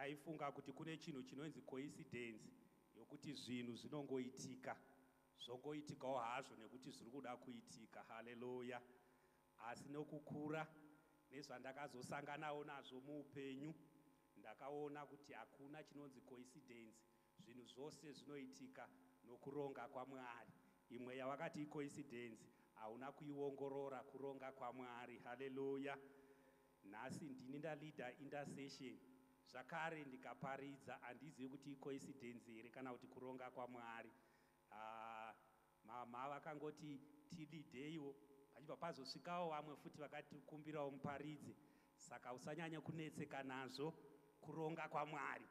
Ndaifunga kuti kune chinhu chinonzi coincidence, yokuti zvinhu zvinongoitika, zvongoitikawo hazvo nekuti zviri kuda kuitika. Haleluya! Asi nokukura nezvandakazosanganawo nazvo muupenyu, ndakaona kuti hakuna chinonzi coincidence. Zvinhu zvose zvinoitika nokuronga kwaMwari. Imwe yawakati icoincidence hauna kuiongorora, kuronga kwaMwari. Haleluya! Nhasi ndini ndaleada intercession zvakare ndikaparidza. Handizivi kuti icoincidence here kana kuti kuronga kwaMwari. Ah, mama vakangoti tileadeiwo, pachibva pazosvikawo vamwe futi vakatikumbirawo muparidzi. Saka usanyanya kunetseka nazvo, kuronga kwaMwari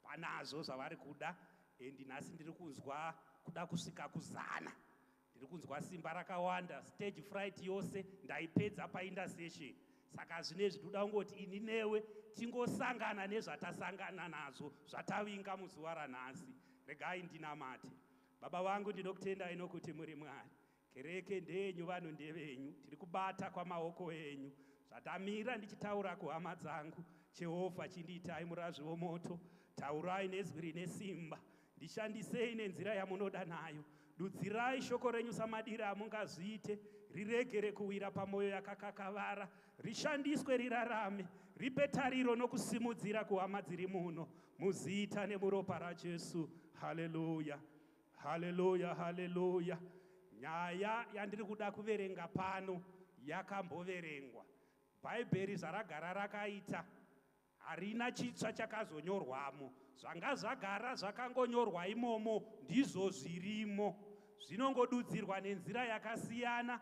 panazvo zvavari kuda. And nhasi ndiri kunzwa kuda kusvika kuzana, ndiri kunzwa simba rakawanda. Stage fright yose ndaipedza paintercession. Saka zvinezvi toda kungoti ini newe tingosangana nezvatasangana nazvo, zvatavinga muzuva ranhasi. Regai ndinamate. Baba vangu, ndinokutendai nokuti muri Mwari. Kereke ndeyenyu, vanhu ndevenyu, tiri kubata kwamaoko enyu. Zvatamira ndichitaura kuhama dzangu, Jehovha, chindiitai murazvi womoto. Taurai nezwi rine simba, ndishandisei nenzira yamunoda nayo. Dudzirai shoko renyu samadiri amungazviite, riregere kuwira pamwoyo yakakakavara, rishandiswe, rirarame, ripe tariro nokusimudzira kuhama dziri muno, muzita nemuropa raJesu. Haleluya, haleluya, haleluya! Nyaya yandiri kuda kuverenga pano yakamboverengwa. Bhaibheri zvaragara rakaita, harina chitsva chakazonyorwamo. Zvanga zvagara zvakangonyorwa imomo ndizvo zvirimo, zvinongodudzirwa nenzira yakasiyana,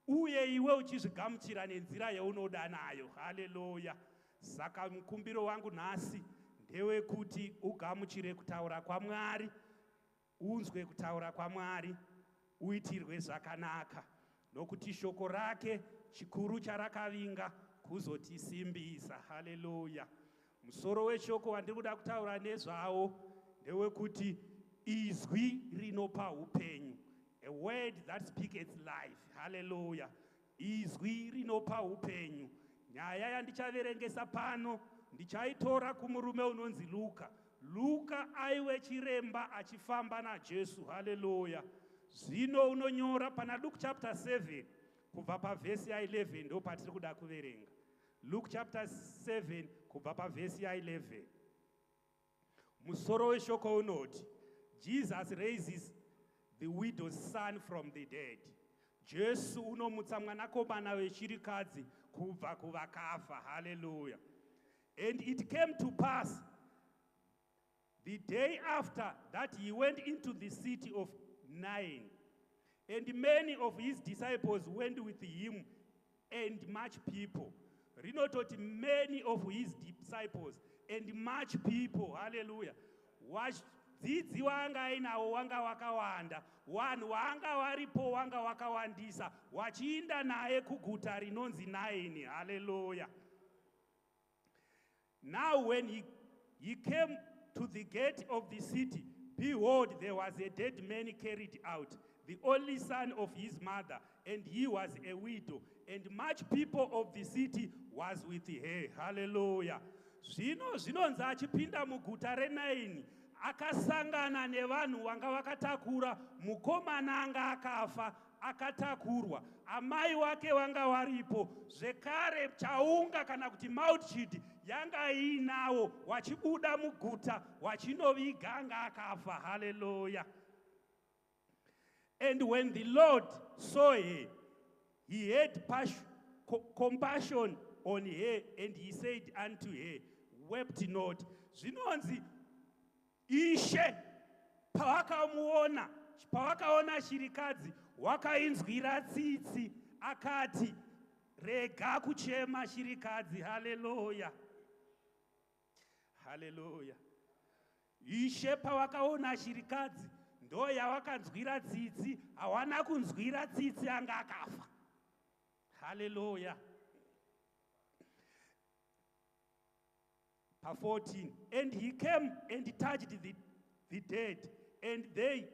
uye iwe uchizvigamuchira nenzira yaunoda nayo. Haleluya! Saka mukumbiro wangu nhasi ndewekuti ugamuchire kutaura kwaMwari, unzwe kutaura kwaMwari, uitirwe zvakanaka, nokuti shoko rake chikuru charakavinga kuzotisimbisa. Haleluya! Musoro weshoko wandiri kuda kutaura nezvawo ndewekuti izwi rinopa upenyu, a word that speaketh life. Haleluya! Izwi rinopa upenyu. Nyaya yandichaverengesa pano ndichaitora kumurume unonzi Luka. Luka aiwe chiremba achifamba naJesu. Haleluya! Zvino unonyora pana Luke chapter 7 kubva pavhesi ya11, ndo patiri kuda kuverenga. Luke chapter 7 kubva pavhesi ya11. Musoro weshoko unoti, "Jesus raises the widow's son from the dead." Jesu unomutsa mwanakomana wechirikadzi kubva kuvakafa. Haleluya! And it came to pass the day after that he went into the city of Nain, and many of his disciples went with him and much people. Rinototi many of his disciples and much people. Haleluya! Wadzidzi wanga ainawo wanga wakawanda, vanhu vanga varipo wanga wakawandisa, wachiinda naye kuguta rinonzi Naini. Haleluya! Now when he came to the gate of the city, behold, there was a dead man carried out, the only son of his mother, and he was a widow, and much people of the city was with her. Hallelujah. Zvino zvinonzi achipinda muguta reNaini, akasangana nevanhu vanga vakatakura mukomana anga akafa, akatakurwa. Amai wake vanga varipo zvekare. Chaunga kana kuti multitude yanga iinawo, wachibuda muguta wachinoviga anga akafa. Haleluya! And when the Lord saw her, he had compassion on her, and he said unto her, "Wept not." Zvinonzi Ishe pavakamuona, pavakaona shirikadzi, wakainzwira tsitsi, akati, "Rega kuchema, shirikadzi." Haleluya, haleluya! Ishe pavakaona shirikadzi ndo yavakanzwira tsitsi, hawana kunzwira tsitsi anga akafa. Haleluya! Pa14, and he came and touched the dead, and they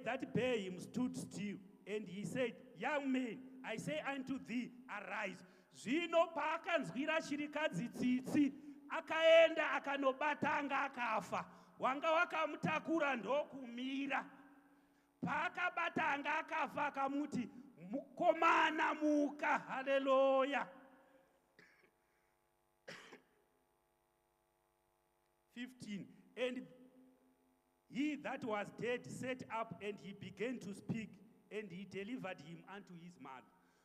that bear him stood still. And he said, "Young man, I say unto thee, arise." Zvino paakanzwira chirikadzi tsitsi, akaenda akanobata anga akafa, wanga wakamutakura ndokumira. Paakabata anga akafa akamuti, Mukomana muka! Haleluya! 15 And he that was dead sat up and he began to speak and he delivered him unto his mother.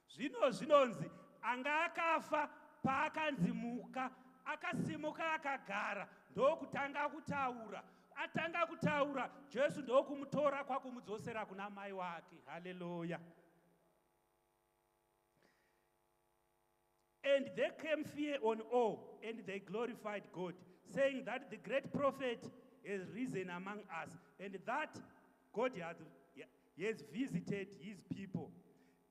Zvino zvinonzi anga akafa paakanzi muka akasimuka akagara ndokutanga kutaura atanga kutaura Jesu ndokumutora kwakumudzosera kuna mai wake. Haleluya. And there came fear on all, and they glorified God, saying that the great prophet has risen among us, and that God hath, has visited his people.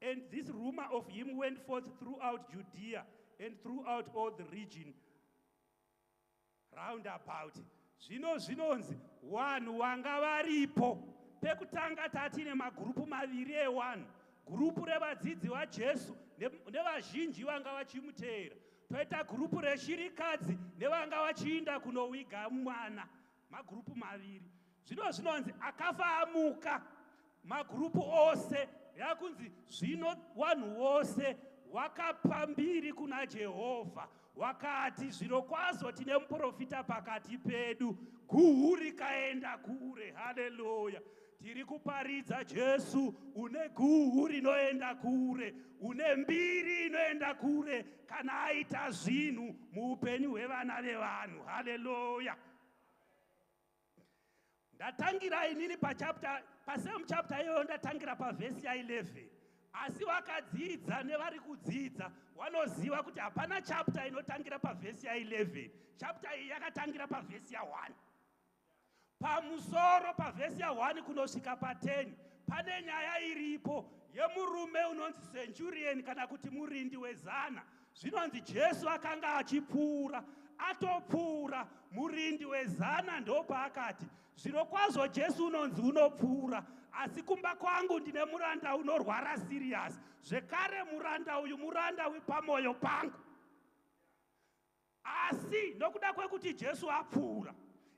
And this rumor of him went forth throughout Judea and throughout all the region round about. Zvino zvinonzi wanhu wanga varipo pekutanga tatine magurupu maviri ewanhu, gurupu revadzidzi vaJesu nevazhinji vanga vachimuteera, toita gurupu reshirikadzi nevanga vachiinda kunowiga mwana, magurupu maviri. Zvino zvinonzi akafa amuka, magurupu ose yakunzi zvino wanhu wose wakapa mbiri kuna Jehovha, wakati zvirokwazvo tine muprofita pakati pedu, guhu rikaenda kure. Haleluya! Tiri kuparidza Jesu une guhu rinoenda kure, une mbiri inoenda kure kana aita zvinhu muupenyu hwevana vevanhu. Haleluya! Ndatangira inini pachapter, pasame chapter iyoyo ndatangira pavhesi ya11 asi vakadzidza nevari kudzidza wanoziva kuti hapana chapter inotangira pavhesi ya11. Chapter iyi yakatangira pavhesi ya1. Pamusoro pavhesi ya1 kunosvika pa10 pane nyaya iripo yemurume unonzi centurion kana kuti murindi wezana. Zvinonzi Jesu akanga achipfuura, atopfuura murindi wezana ndopaakati, zvirokwazvo Jesu unonzi unopfuura, asi kumba kwangu ndine muranda unorwara serious. Zvekare muranda uyu muranda wepamoyo pangu. Asi nokuda kwekuti Jesu apfuura,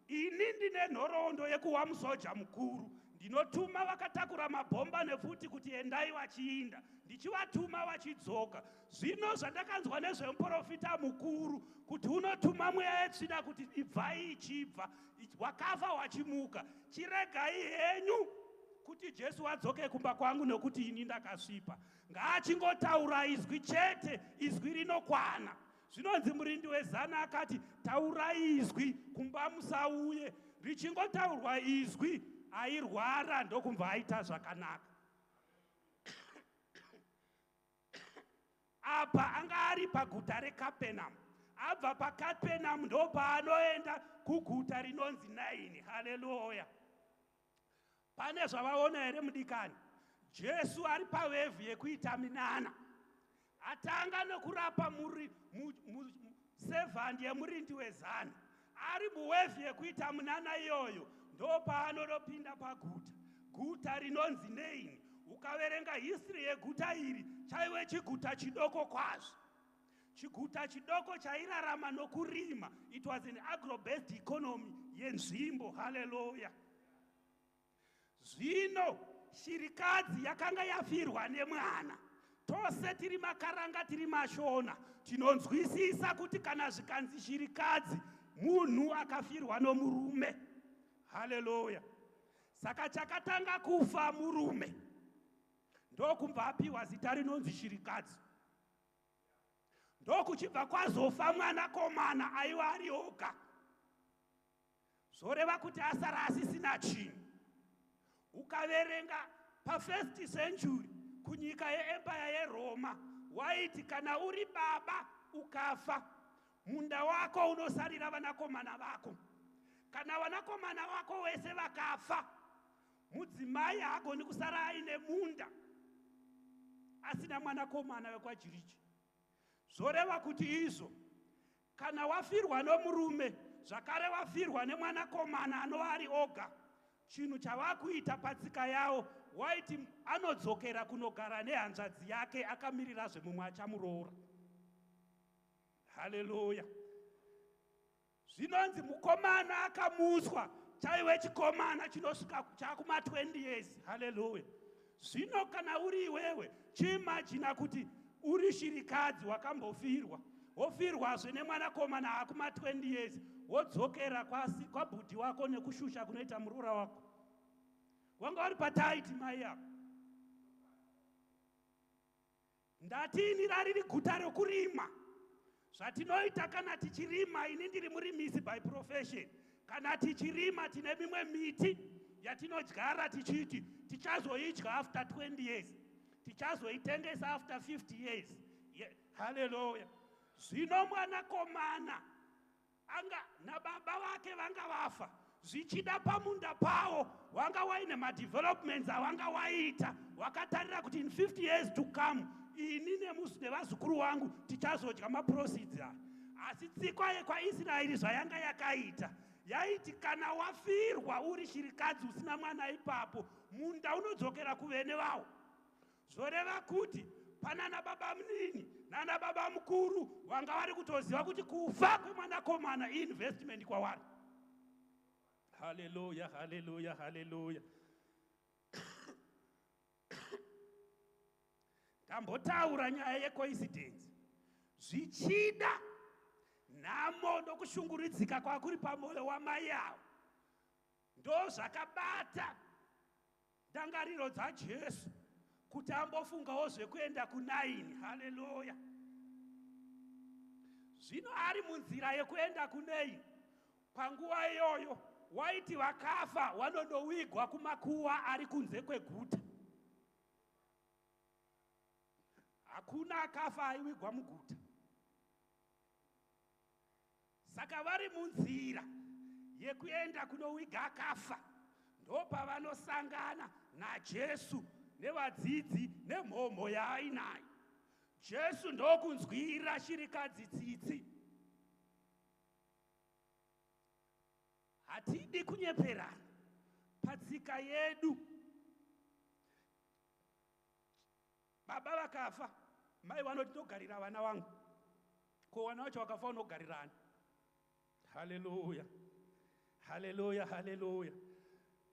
ini ndine nhoroondo yekuwa musoja mukuru. Ndinotuma vakatakura mabhomba nepfuti kuti endai vachiinda, ndichivatuma vachidzoka. Zvino zvandakanzwa nezvemuprofita mukuru kuti unotuma mweya yetsvina kuti ibvai ichibva, wakafa wachimuka. Chiregai henyu kuti Jesu adzoke kumba kwangu nokuti ini ndakasvipa. Ngaachingotaura izwi chete, izwi rinokwana. Zvinonzi murindi wezana akati, taurai izwi, kumba musauye. Richingotaurwa izwi, airwara ndokumva aita zvakanaka. Apa anga ari paguta reKapenam. Abva paKapenam ndopaanoenda kuguta rinonzi Naini. Haleluya. Pane zvavaona here mudikani? Jesu ari pawevhu yekuita minana. Atanga nokurapa muri servant yemurindi wezana. Ari muwevhu yekuita munana iyoyo ndopaanonopinda paguta. Guta rinonzi Naini. Ukaverenga history yeguta iri, chaiwe chiguta chidoko kwazvo. Chiguta chidoko chairarama nokurima. It was an agro-based economy yenzvimbo. Hallelujah. Zvino shirikadzi yakanga yafirwa nemwana. Tose tiri makaranga tiri mashona tinonzwisisa kuti kana zvikanzi shirikadzi munhu akafirwa nomurume. Haleluya. Saka chakatanga kufa murume ndokumbva apiwa zita rinonzi shirikadzi. Ndokuchibva kwazofa mwanakomana aiva ari oga. Zvoreva kuti asara asisina chinhu. Ukaverenga pafirst century kunyika yeempire yeRoma, waiti kana uri baba ukafa, munda wako unosarira vanakomana vako. Kana vanakomana vako wese vakafa, mudzimai haagoni kusara aine munda asina mwanakomana wekwaJirichi. Zvoreva kuti izvo kana wafirwa nomurume zvakare wafirwa nemwanakomana anova ari oga, chinhu chavakuita patsika yawo waiti anodzokera kunogara nehanzvadzi yake akamirirazve mumwe achamuroora. Haleluya. Zvinonzi mukomana akamutswa chaive chikomana chinosvika chakuma 20 years. Haleluya. Zvino kana uri iwewe, chiimajina kuti uri shirikadzi wakambofirwa, wofirwazve nemwanakomana akuma 20 years, wodzokera kwabhudhi wako nekushusha kunoita muroora wako. Wanga uri pataiti mai ava. Ndati ini rariri guta rokurima. Zvatinoita kana tichirima, ini ndiri murimisi by profession. Kana tichirima tine mimwe miti yatinodyara tichiti tichazoidya after 20 years, tichazoitengesa after 50 years. Haleluya. Zvino mwanakomana anga nababa vake vanga vafa, zvichida pamunda pawo wanga waine madevelopments awanga waita, wakatarira kuti in 50 years to come ini nevazukuru wangu tichazodya maproceeds aya. Asi tsikwa yekwaIsraeri zvayanga yakaita, yaiti kana wafirwa uri shirikadzi usina mwana ipapo, munda unodzokera kuvene vawo. Zvoreva kuti panana baba munini nana baba mukuru vanga vari kutoziva kuti kufa kwemwanakomana iinvestment kwavari. Haleluya, haleluya, haleluya. Tambotaura nyaya yecoincidence. Zvichida nhamo nokushungurudzika kwakuri pamoyo wamai avo ndozvakabata ndangariro dzaJesu kuti ambofungawo zvekuenda kuNaini. Haleluya. Zvino ari munzira yekuenda kuNaini, panguva iyoyo waiti vakafa vanondowigwa kumakuva ari kunze kweguta. Hakuna akafa aiwigwa muguta. Saka vari munzira yekuenda kunowiga akafa, ndopavanosangana naJesu nevadzidzi nemhomho yaainayo. Jesu ndokunzwira shirikadzi tsitsi. Hatidi kunyeperana patsika yedu. Baba vakafa, mai vanoti ndogarira vana vangu. Ko vana vacho vakafa unogarirani? Haleluya, haleluya, haleluya.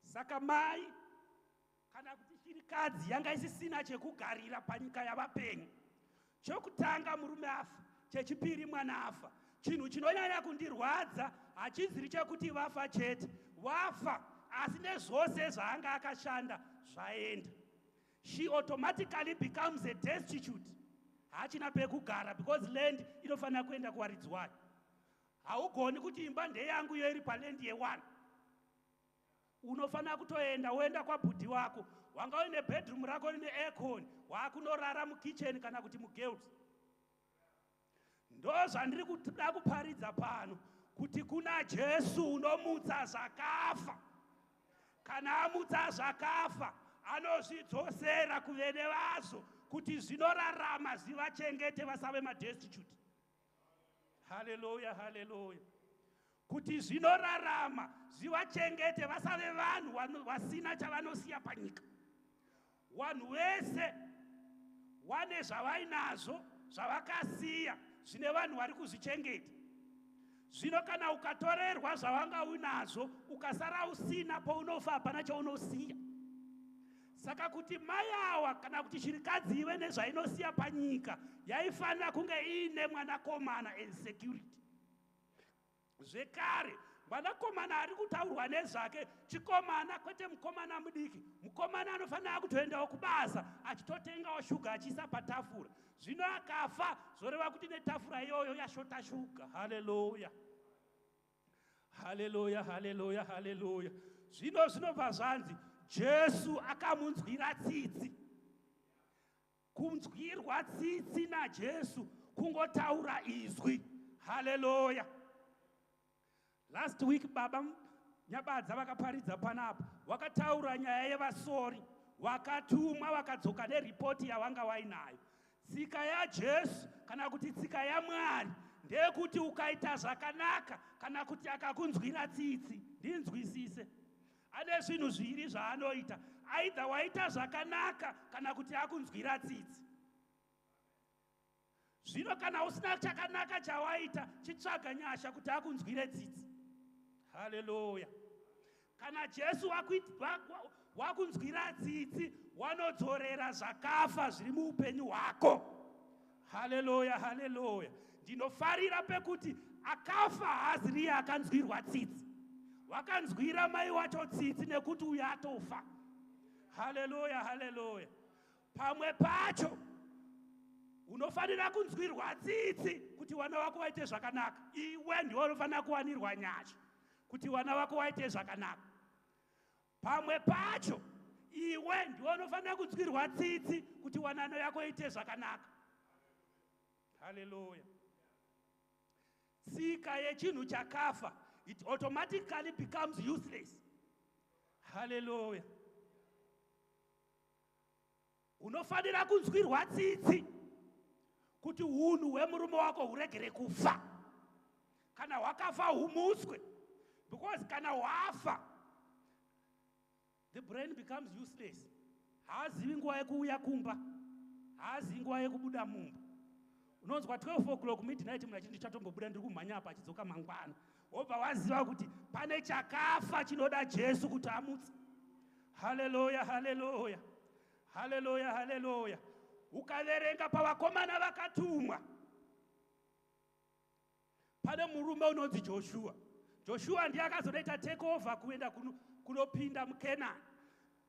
Saka mai kana kuti shirikadzi yanga isisina chekugarira panyika yavapenyu. Chokutanga murume afa, chechipiri mwana afa. Chinhu chinonyanya kundirwadza hachiziri chekuti vafa chete, wafa asi nezvose zvaanga akashanda zvaenda. She automatically becomes a destitute. Haachina pekugara because land inofanira kuenda kuvaridzi wayo. Haugoni kuti imba ndeyangu iyo iri paland yeone. Unofanira kutoenda woenda kwabhudhi wako. Wanga uine bedroom rako rine aircon, waakunorara mukitchen kana kuti mugirls. Ndo zvandiri kuda kuparidza pano, kuti kuna Jesu unomutsa zvakafa. Kana amutsa zvakafa, anozvidzosera kuvene vazvo kuti zvinorarama zvivachengete vasave madestitute. Haleluya, haleluya. Kuti zvinorarama zvivachengete vasave vanhu vasina chavanosiya panyika. Vanhu vese wane zvavainazvo zvavakasiya zvine vanhu vari kuzvichengeta. Zvino kana ukatorerwa zvawanga unazvo ukasara usina, paunofa hapana chaunosiya. Saka kuti mai awa kana kuti shirikadzi ive nezvainosiya panyika, yaifanira kunge iine mwanakomana and security. Zvekare mwanakomana ari kutaurwa nezvake chikomana, kwete mukomana mudiki. Mukomana anofanira kutoendawo kubasa achitotengawo shuga achiisa patafura. Zvino akafa zvoreva kuti netafura iyoyo yashota shuga. Haleluya, haleluya, haleluya, haleluya. Zvino zvinobva zvanzi Jesu akamunzwira tsitsi. Kunzwirwa tsitsi naJesu kungotaura izwi. Haleluya. Last week baba Nyabadza vakaparidza panapa, wakataura nyaya yevasori wakatumwa vakadzoka neripoti yavanga wainayo. Tsika yaJesu kana kuti tsika yaMwari ndeyekuti ukaita zvakanaka kana kuti akakunzwira tsitsi, ndinzwisise, ane zvinhu zviviri zvaanoita. Aidha waita zvakanaka kana kuti akunzwira tsitsi. Zvino kana usina chakanaka chawaita, chitsvaga nyasha kuti akunzwire tsitsi. Haleluya. Kana Jesu wakunzwira tsitsi, wanodzorera zvakafa zviri muupenyu hwako. Haleluya, haleluya. Ndinofarira pekuti akafa haaziriye akanzwirwa tsitsi. Wakanzwira mai wacho tsitsi nekuti uyu atofa. Haleluya, haleluya. Pamwe pacho unofanira kunzwirwa tsitsi kuti vana vako vaite zvakanaka. Iwe ndiwe unofanira kuwanirwa nyasha kuti vana vako vaite zvakanaka. Pamwe pacho iwe ndiwe unofanira kunzwirwa tsitsi kuti wanano yako iite zvakanaka. Haleluya. Tsika yechinhu chakafa, it automatically becomes useless. Haleluya. Unofanira kunzwirwa tsitsi kuti unhu hwemurume wako huregere kufa. Kana hwakafa humutswe, because kana hwafa the brain becomes useless. Haazivi nguva yekuuya kumba, haazivi nguva yekubuda mumba. Unonzwa 12 o'clock midnight munhu achiti ndichatombobuda, ndiri kumhanya apa, achidzoka mangwana. Wobva waziva kuti pane chakafa chinoda Jesu kuti amutse. Haleluya, haleluya, haleluya, haleluya. Ukaverenga pavakomana vakatumwa, pane murume unonzi Joshua. Joshua ndiye akazonoita take over kuenda kunopinda muKenani.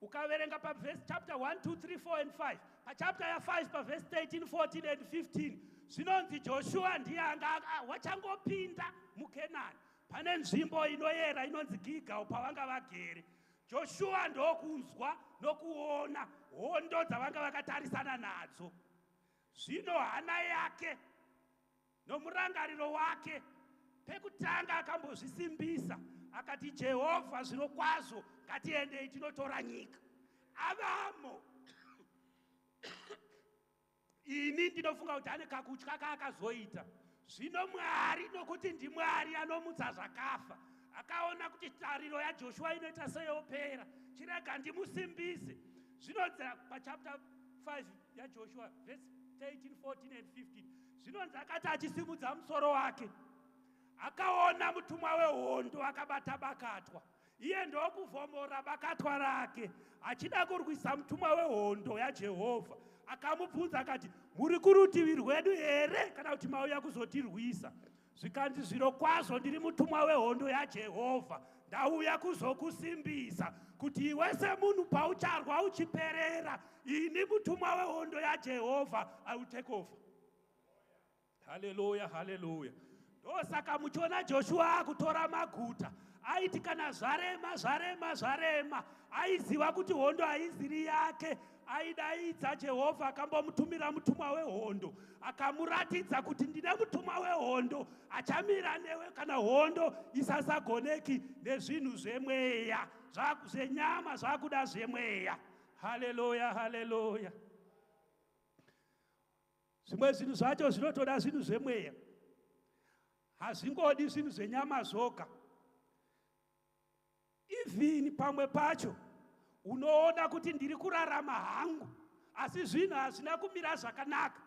Ukaverenga pavhesi chapter 1, 2, 3, 4 and 5, pachapter ya5 pavhesi 13, 14 and 15, zvinonzi Joshua ndiye anga wachangopinda muKenani. Pane nzvimbo inoyera inonzi Gilgal pavanga vagere. Joshua ndokunzwa nokuona hondo dzavanga vakatarisana nadzo. Zvino hana yake nomurangariro wake pekutanga akambozvisimbisa akati, Jehovha, zviro kwazvo ngatiendei tinotora nyika. Avamo, ini ndinofunga kuti ane kakutya kaakazoita. Zvino Mwari, nokuti ndiMwari anomutsa zvakafa, akaona kuti tariro yaJoshua inoita seyopera, chirega ndimusimbise. Zvinonzi pachapter 5 yaJoshua, verse 13, 14 and 15, zvinonzi akati achisimudza musoro wake, akaona mutumwa wehondo akabata bakatwa. Iye ndokuvhomora bakatwa rake achida kurwisa mutumwa wehondo yaJehovha. Akamubvunza akati, muri kurutivi rwedu here kana kuti mauya kuzotirwisa? Zvikanzi, zviro kwazvo ndiri mutumwa wehondo yaJehovha, ndauya kuzokusimbisa kuti iwe semunhu paucharwa uchiperera, ini mutumwa wehondo yaJehovha, I will take over. Haleluya, haleluya. Ndosaka muchiona Joshua akutora maguta. Aiti kana zvarema, zvarema, zvarema, aiziva kuti hondo haiziri yake, aidaidza Jehovha. Akambomutumira mutumwa wehondo, akamuratidza kuti ndine mutumwa wehondo achamira newe kana hondo isasagoneki nezvinhu zvemweya, zvenyama zvakuda zvemweya. Haleluya, haleluya. Zvimwe zvinhu zvacho zvinotoda zvinhu zvemweya, hazvingodi zvinhu zvenyama zvoga. Even pamwe pacho unoona kuti ndiri kurarama hangu, asi zvinhu hazvina kumira zvakanaka.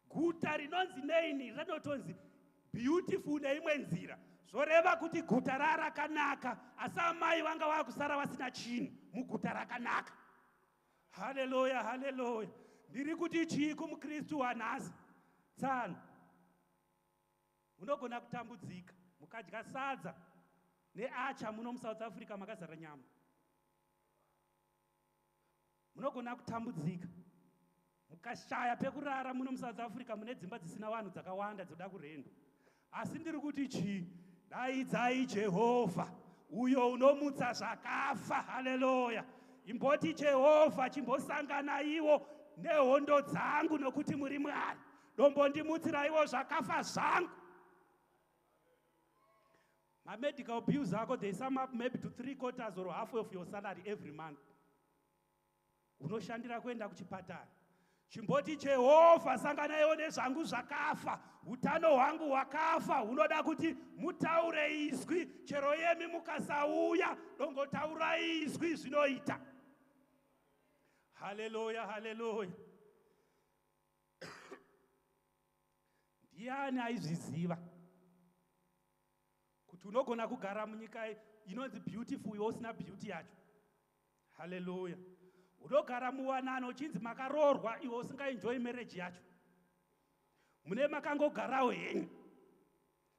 Guta rinonzi Naini rinotonzi beautiful neimwe nzira, zvoreva kuti guta rarakanaka, asi amai vanga vakusara vasina chinhu muguta rakanaka. Haleluya, haleluya. Ndiri kuti chii kumukristu wanhasi? Tsano, munogona kutambudzika mukadya sadza neacha muno muSouth Africa makazara nyama. Munogona kutambudzika mukashaya pekurara muno muSouth Africa, mune dzimba dzisina vanhu dzakawanda dzoda kurendwa. Asi ndiri kuti chii? Daidzai Jehovha uyo unomutsa zvakafa. Haleluya. Imboti, Jehovha, chimbosanganaiwo nehondo dzangu, nokuti muri Mwari. Dombondimutsiraiwo zvakafa zvangu. Mamedical bills ako, they sum up maybe to three quarters or half of your salary every month. Unoshandira kuenda kuchipatara. Chimboti, Jehovha, sanganaiwo nezvangu zvakafa. Utano hwangu hwakafa, hunoda kuti mutaure izwi. Chero yemi mukasauya, dongotaura izwi, zvinoita. Haleluya, haleluya. Ndiani aizviziva kuti unogona kugara munyika inonzi beautiful iwe usina beauty yacho? Haleluya. Unogara muwanano uchinzi makaroorwa iwe usingaenjoyi marriage yacho. Mune makangogarawo henyu.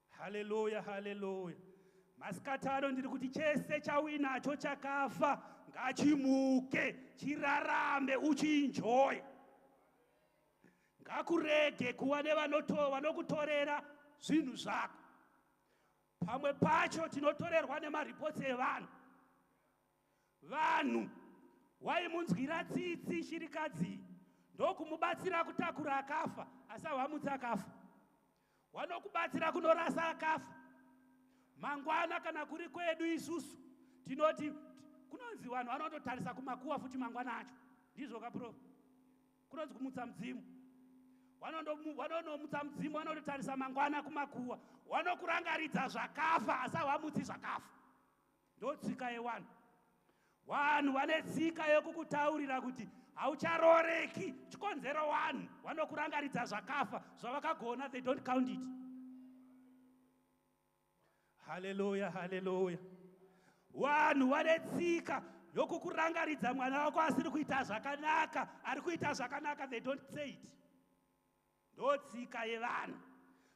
Haleluya, haleluya. Masikati ano ndiri kuti chese chauinacho chakafa ngachimuke chirarame uchienjoy. Ngakurege kuva nevanokutorera zvinhu zvako. Pamwe pacho tinotorerwa nemaripotsi evanhu. Vanhu waimunzwira tsitsi shirikadzi ndokumubatsira kutakura akafa, asi hawamutsi akafa. Wanokubatsira kunorasa akafa. Mangwana kana kuri kwedu isusu tinoti kunonzi vanhu vanototarisa kumakuwa futi mangwana acho. Ndizvo ka prof? Kunonzi kumutsa mudzimu. Vanonomutsa mudzimu, vanototarisa mangwana kumakuwa. Vanokurangaridza zvakafa asi hawamutsi zvakafa. Ndotsika yewanhu. Vanhu vane tsika yekukutaurira kuti haucharoreki. Chikonzero vanhu vanokurangaridza zvakafa zvavakagona, they don't count it. Haleluya, haleluya. Vanhu vane tsika yokukurangaridza mwana wako asiri kuita zvakanaka, ari kuita zvakanaka, they don't say it. Ndotsika yevanhu.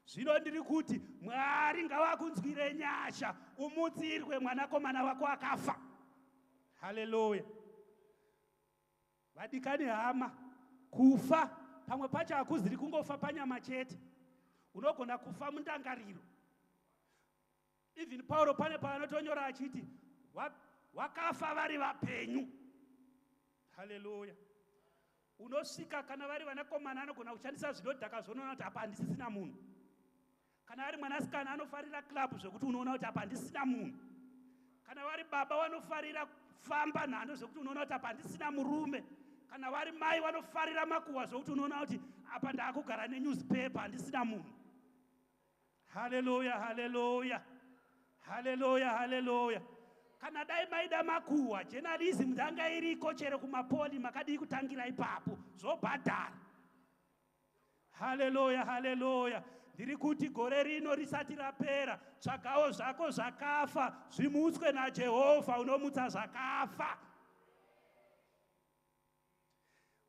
Zvino ndiri kuti Mwari ngavakunzwire nyasha umutsirwe mwanakomana wako akafa. Haleluya. Vadikani hama, kufa pamwe pacho hakuziri kungofa panyama chete. Unogona kufa mundangariro. Even Pauro pane paanotonyora achiti wakafa vari vapenyu. Haleluya. Unosvika kana vari vanakomana anogona kushandisa zvinodhaka zvonoona kuti apa handisisina munhu. Kana ari mwanasikana anofarira club zvekuti unoona kuti apa handisina munhu. Kana vari baba vanofarira famba nhando zvekuti unoona kuti apa handisina murume. Kana vari mai vanofarira makuhwa zvekuti unoona kuti apa ndaakugara nenewspaper handisina munhu. Haleluya, haleluya. Haleluya, haleluya. Kana dai maida makuhwa, journalism ndanga iriko chero kumapoli, makadii kutangira ipapo, zvobhadhara. Haleluya, haleluya. Ndiri kuti gore rino risati rapera, tsvagawo zvako zvakafa, zvimutswe naJehovha unomutsa zvakafa.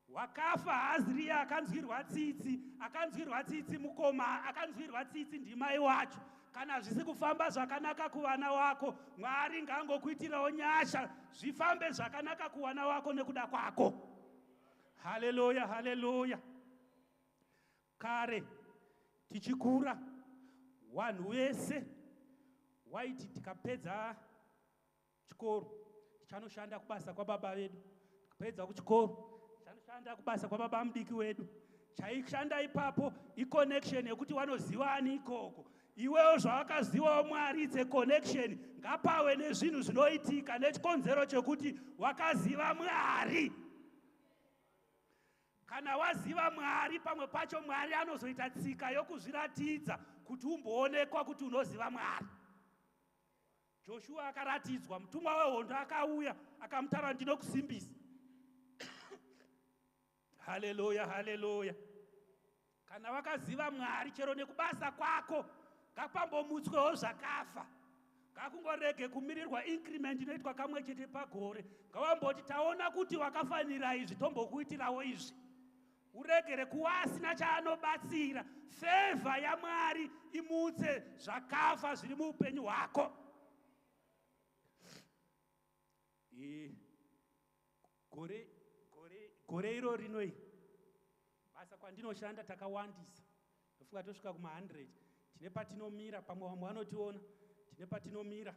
Wakafa haaziriye akanzwirwa tsitsi, akanzwirwa tsitsi mukoma, akanzwirwa tsitsi ndimai wacho. Kana zvisi kufamba zvakanaka kuvana wako, Mwari ngaangokuitirawo nyasha, zvifambe zvakanaka kuvana wako nekuda kwako. Haleluya, haleluya. Kare tichikura, vanhu vese waiti tikapedza chikoro tichanoshanda kubasa kwababa vedu, tikapedza kuchikoro tichanoshanda kubasa kwababa mudiki wedu. Chaishanda ipapo iconnection yekuti wanoziva ani ikoko. Iwewo zvawakazivawo Mwari, it's a connection. Ngapawe nezvinhu zvinoitika nechikonzero chekuti wakaziva Mwari. Kana waziva Mwari, pamwe pacho Mwari anozoita tsika yokuzviratidza kuti umboonekwa kuti unoziva Mwari. Joshua akaratidzwa, mutumwa wehondo akauya akamutaura, ndinokusimbisa. Haleluya, haleluya. Kana wakaziva Mwari chero nekubasa kwako, ngapambomutswewo zvakafa. Ngakungorege kumirirwa increment inoitwa kamwe chete pagore. Ngawamboti taona kuti wakafanira izvi, tombokuitirawo izvi. Uregere kuwa asina chaanobatsira. Favor yaMwari imutse zvakafa zviri muupenyu hwako. Gore iro rino iri basa kwandinoshanda takawandisa, ndofunga tosvika kuma 100. Tine patinomira, pamwe vamwe vanotiona, tine patinomira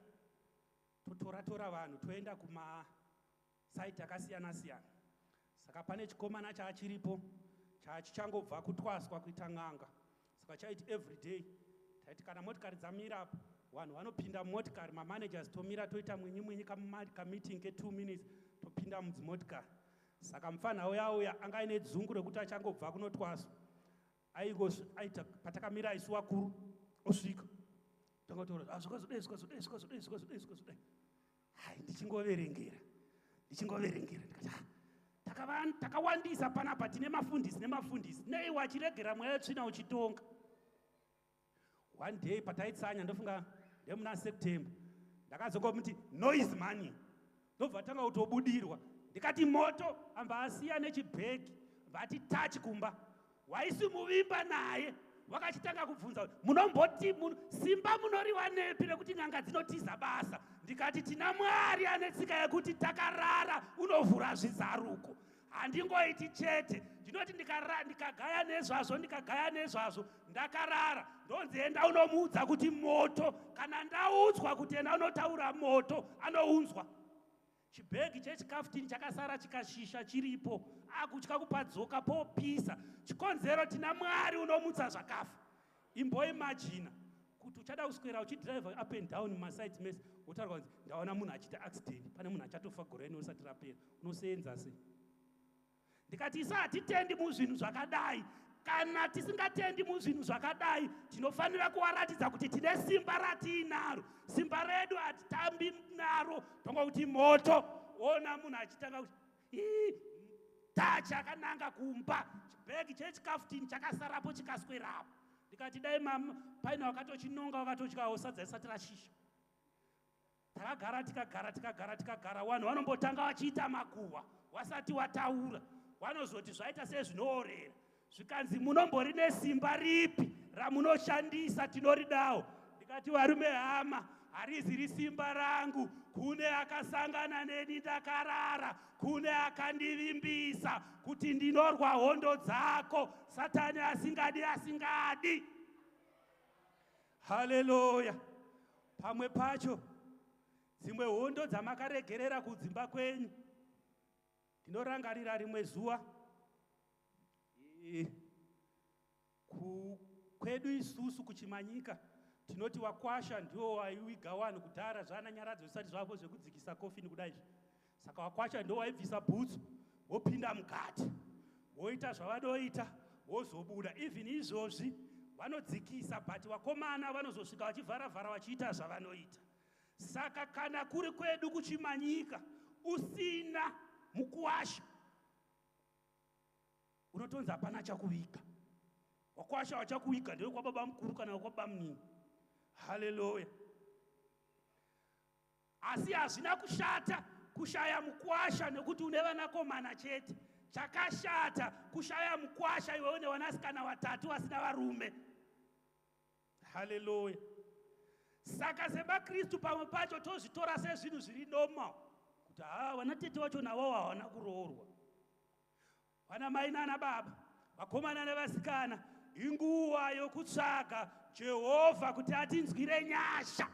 totora vanhu toenda kuma saiti akasiyana siyana. Saka pane chikomana chaachiripo chachichangobva kutwaswa kuita n'anga. Saka chaiti everyday taiti kana motikari dzamira apo, vanhu vanopinda mumotikari, mamanagers tomira toita mwinyi mwinyi kameeting ke 2 minutes, topinda mudzimotikari. Saka mufana uya uya anga aine dzungu rekuti achangobva kunotwaswa, aita patakamira isu vakuru osvika tanga taura, zvakazodai, zvakazodai, zvakazodai, zvakazodai, zvakazodai. Hai, ndichingoverengera, ndikati, takawandisa panapa, tine mafundisi nemafundisi. Nei wachiregera mweya wetsvina uchitonga? One day pataitsanya, ndofunga ndemuna September, ndakazongomuti noise money, ndobva tanga kutobudirwa. Ndikati moto, amba asiya nechibhegi, vati tachi kumba waisimuvimba naye. Wakachitanga kubvunza, munomboti simba munoriwanepi nekuti n'anga dzinotiza basa? Ndikati tina Mwari ane tsika yekuti takarara unovhura zvizaruko. Handingoiti chete, ndinoti ndikagaya nezvazvo, ndikagaya nezvazvo ndakarara, ndonzi enda unomuudza kuti moto. Kana ndaudzwa kuti enda unotaura moto, anounzwa. Chibhegi chechikafutini chakasara chikashisha chiripo, akutya kupadzoka popisa. Chikonzero, tina Mwari unomutsa zvakafa. Imboimajina kuti uchada kuswera uchidhiraivha up and down mumasides mese, wotaurwa kunzi ndaona munhu achiita accident, pane munhu achatofa gore rino risati rapera. Unoseenza sei? Ndikati isa hatitendi muzvinhu zvakadai. Kana tisingatendi muzvinhu zvakadai, tinofanira kuvaratidza kuti tine simba ratiinaro. Simba redu hatitambi naro. Tongokuti moto, ona munhu achitanga kuti tachi akananga kumba, chibhegi chechikafutini chakasarapo chikaswerapo. Ndikati dai mama paine wakatochinonga, wakatotyawo sadza risati rashisha. Takagara, tikagara, tikagara, tikagara. Vanhu vanombotanga vachiita makuhwa wasati wataura, vanozoti zvaita sezvinoorera. Zvikanzi munombori nesimba ripi ramunoshandisa? Tinoridawo. Ndikati varume, hama, harizi risimba rangu. Kune akasangana neni ndakarara, kune akandivimbisa kuti ndinorwa hondo dzako, Satani asingadi, asingadi. Haleluya. Pamwe pacho dzimwe hondo dzamakaregerera kudzimba kwenyu. Ndinorangarira rimwe zuva kwedu isusu kuChimanyika, tinoti wakwasha ndiwo waiwiga vanhu kudhara, zvana nyaradzo zvisati zvavo zvekudzikisa kofini kudai. Saka wakwasha ndo waibvisa bhutsu, wopinda mukati, woita zvavanoita, wozobuda. Even izvozvi vanodzikisa, but vakomana vanozosvika vachivharavhara vachiita zvavanoita. Saka kana kuri kwedu kuChimanyika, usina mukuwasha unotonzi hapana chakuviga. Wakwasha wachakuviga ndewekwababa mukuru kana wekwababa munini. Haleluya. Asi hazvina kushata kushaya mukwasha nekuti une vanakomana chete. Chakashata kushaya mukwasha iwe une vanasikana vatatu vasina varume. Haleluya. Saka semakristu pamwe pacho tozvitora sezvinhu zviri normal kuti ha, vanatete vacho navo havana kuroorwa. Vana mai nana baba, vakomana nevasikana, inguva yokutsvaga Jehovha kuti atinzwire nyasha,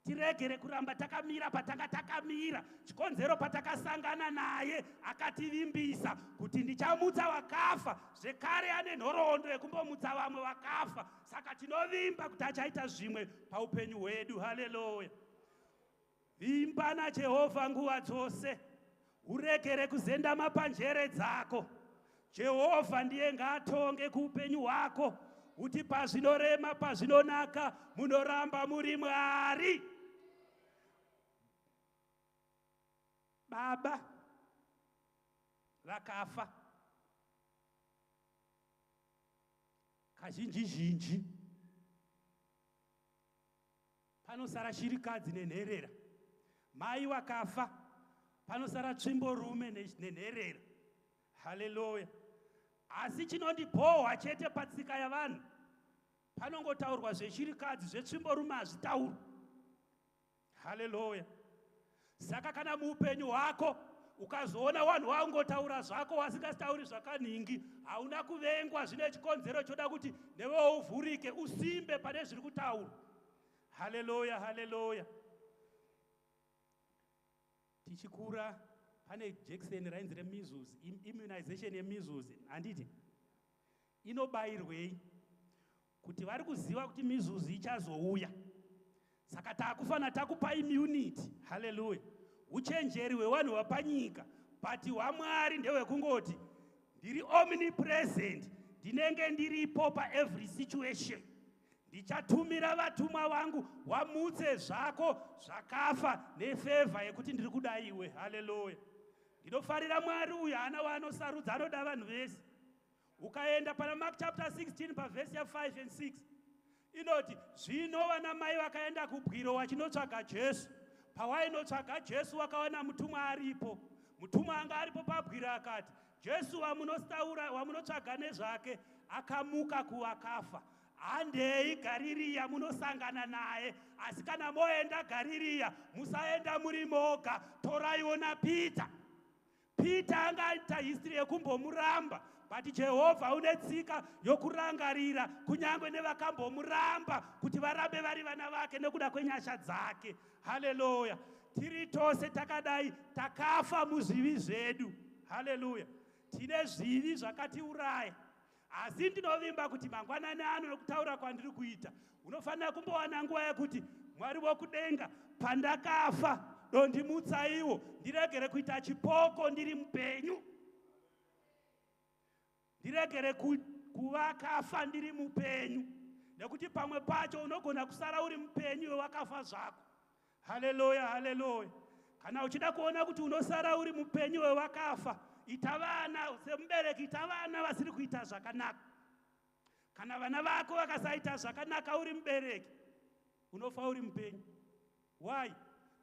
tiregere kuramba takamira patanga takamira. Chikonzero, patakasangana naye akativimbisa kuti ndichamutsa vakafa zvekare. Ane nhoroondo yekumbomutsa vamwe vakafa, saka tinovimba kuti achaita zvimwe paupenyu hwedu. Haleluya. Vimba naJehovha nguva dzose, uregere kuzendama panjere dzako. Jehovha ndiye ngaatonge kuupenyu hwako, kuti pazvinorema, pazvinonaka, munoramba muri Mwari. Baba vakafa, kazhinji zhinji panosara shirikadzi nenherera. Mai vakafa, panosara tsvimborume nenherera. Haleluya. Asi chinondibhohwa chete patsika yavanhu, panongotaurwa zveshirikadzi, zvetsvimborume hazvitaurwa. Haleluya. Saka kana muupenyu hwako ukazoona vanhu vangotaura zvako vasingastauri zvakanhingi, hauna kuvengwa. Zvine chikonzero choda kuti newewo uvhurike, usimbe pane zviri kutaurwa. Haleluya, haleluya. Tichikura pane jekiseni rainzi remeasles, immunization yemeasles, handiti? Inobayirwei? Kuti vari kuziva kuti measles ichazouya, saka taakufana takupa immunity. Haleluya. Uchenjeri hwevanhu vapanyika, but hwaMwari ndehwekungoti ndiri omnipresent, ndinenge ndiripo paevery situation, ndichatumira vatumwa vangu wamutse zvako zvakafa nefavour yekuti ndiri kuda iwe. Haleluya. Ndinofarira Mwari uyu, haana waanosarudza, anoda vanhu vese. Ukaenda pana Mark chapter 16 pavhesi ya5 and 6. Inoti, Zvino vanamai vakaenda kubwiro vachinotsvaga Jesu. Pawainotsvaga Jesu wakawana mutumwa aripo. Mutumwa anga aripo pabwiro akati, Jesu wamunostaura wamunotsvaga nezvake akamuka kuvakafa. Handei Gaririya munosangana naye. Asi kana moenda Gaririya musaenda muri moga, toraiwo naPita. Peter anga aita history yekumbomuramba but Jehovha une tsika yokurangarira kunyange nevakambomuramba kuti varambe vari vana vake nekuda kwenyasha dzake. Haleluya! Tiri tose takadai takafa muzvivi zvedu. Haleluya! Tine zvivi zvakatiuraya. Asi ndinovimba kuti mangwanani ano nokutaura kwandiri kuita, unofanira kumbowana nguva yekuti Mwari wokudenga, pandakafa dondimutsaiwo ndiregere kuita chipoko ndiri mupenyu, ndiregere kuva kafa ndiri mupenyu, nekuti pamwe pacho unogona kusara uri mupenyu iwe wakafa zvako. Haleluya, haleluya. Kana uchida kuona kuti unosara uri mupenyu wewakafa, ita vana semubereki, ita vana vasiri kuita zvakanaka. Kana vana vako vakasaita zvakanaka uri mubereki, unofa uri mupenyu. Why?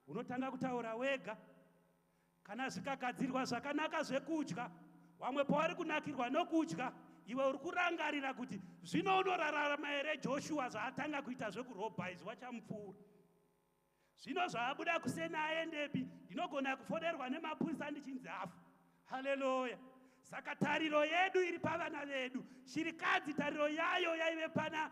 Unotanga kutaura wega. Kana zvikagadzirwa zvakanaka zvekudya, vamwe pavari kunakirwa nokudya, iwe uri kurangarira kuti zvino unorarama here Joshua zvaatanga kuita zvekurobha izvi wachamupfuura. Zvino zvaabuda kuseni aendepi, ndinogona kufonerwa nemapurisa ndichinzi afa. Haleluya. Saka tariro yedu iri pavana vedu. Shirikadzi tariro yayo yaive pana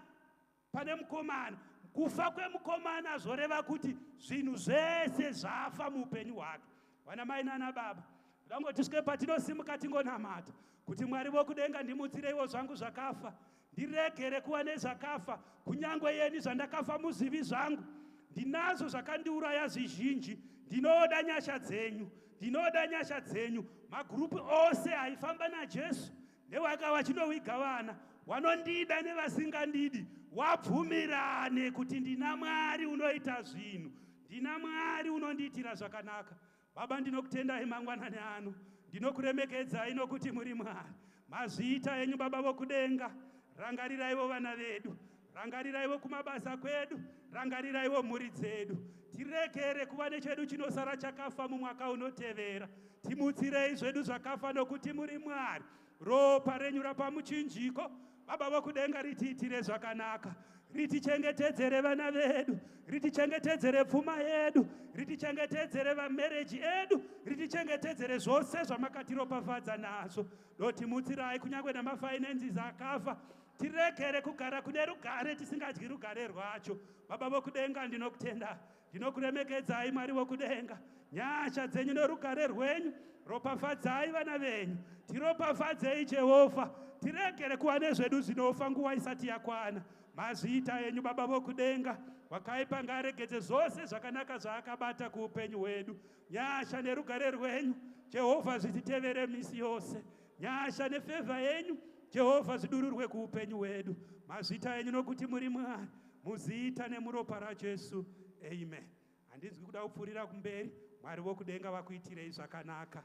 pane mukomana. Kufa kwemukomana zvoreva kuti zvinhu zvese zvafa muupenyu hwake. Vana mai nana baba, ndangoti tisvike patinosimuka tingonamata kuti Mwari vokudenga ndimutsireiwo zvangu zvakafa, ndiregere kuva nezvakafa, kunyange yeni zvandakafa muzvivi zvangu ndinazvo zvakandiuraya zvizhinji. Ndinoda nyasha dzenyu, ndinoda nyasha dzenyu. Magurupu ose aifamba naJesu Newaka vachinowiga vana wanondida nevasingandidi wabvumirane kuti ndina Mwari unoita zvinhu, ndina Mwari unondiitira zvakanaka. Baba, ndinokutendai mangwanani ano, ndinokuremekedzai nokuti muri Mwari. Mazviita enyu Baba vokudenga, rangariraivo vana vedu, rangariraivo kumabasa kwedu, rangariraivo mhuri dzedu. Tirekere kuva nechedu chinosara chakafa mumwaka unotevera. Timutsirei zvedu zvakafa nokuti muri Mwari. Ropa renyu rapamuchinjiko, Baba vokudenga, ritiitire zvakanaka, ritichengetedzere vana vedu, ritichengetedzere pfuma yedu, ritichengetedzere vamereji edu, ritichengetedzere zvose zvamakatiropafadza nazvo. Dotimutsirai kunyange namafinances akafa, tiregere kugara kune rugare tisingadyi rugare rwacho. Baba vokudenga, ndinokutenda, ndinokuremekedzai Mwari vokudenga. Nyasha dzenyu norugare rwenyu ropafadzai vana venyu. Tiropafadzei Jehovha, tiregere kuva nezvedu zvinofa nguva isati yakwana. Mazviita enyu Baba vokudenga. Wakaipa ngaaregedze zvose zvakanaka zvaakabata kuupenyu hwedu. Nyasha nerugare rwenyu Jehovha zvititevere misi yose. Nyasha nefevha yenyu Jehovha zvidururwe kuupenyu hwedu. Mazvita enyu nokuti muri Mwari. Muzita nemuropa raJesu. Amen. Handinzwi kuda kupfuurira kumberi. Mwari vokudenga vakuitirei zvakanaka.